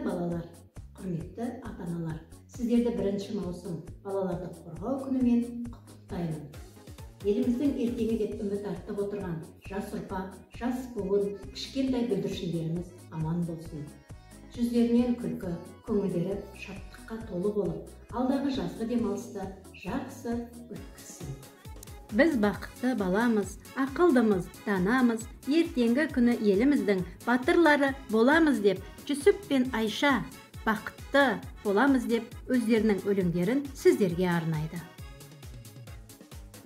Балалар, құрметті ата-аналар, сіздерді 1 маусым балаларды қорғау күнімен құттықтаймын. Еліміздің ертеңі деп үміт артып отырған жас ұрпақ, жас буын, кішкентай бүлдіршіндеріміз аман болсын. Жүздерінен күлкі, көңілдері шаттыққа толы болып, алдағы жазғы демалысты жақсы өткізсін. Біз бақытты баламыз, ақылдымыз, данамыз, ертеңгі күні еліміздің батырлары боламыз деп Жүсіп пен Айша бақытты боламыз деп өздерінің өлеңдерін сіздерге арнайды.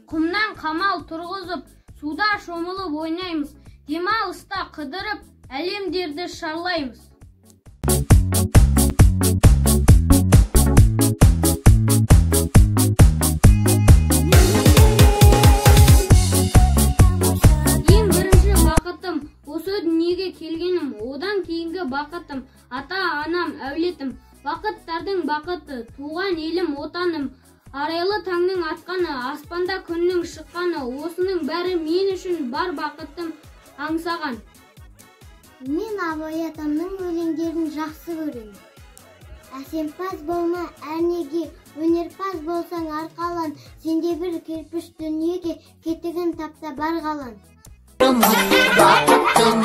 Құмнан қамал тұрғызып, суда шомылып ойнаймыз, демалыста қыдырып, әлемдерді шарлаймыз. Ең бірінші бақытым, осы дүниеге келгенім, одан кейінгі бақытым, ата-анам, әулетім, бақыттардың бақыты, туған елім, отаным, арайлы таңның атқаны, аспанда күннің шыққаны, осының бәрі мен үшін бар бақытым аңсаған. Мен Абай атамның өлеңдерін жақсы көремін. Әсемпаз болма әрнеге, өнерпаз болсаң арқалан, сенде бір кірпіш дүниеге, кетігін тапта бар қалан. Бақыттымыз,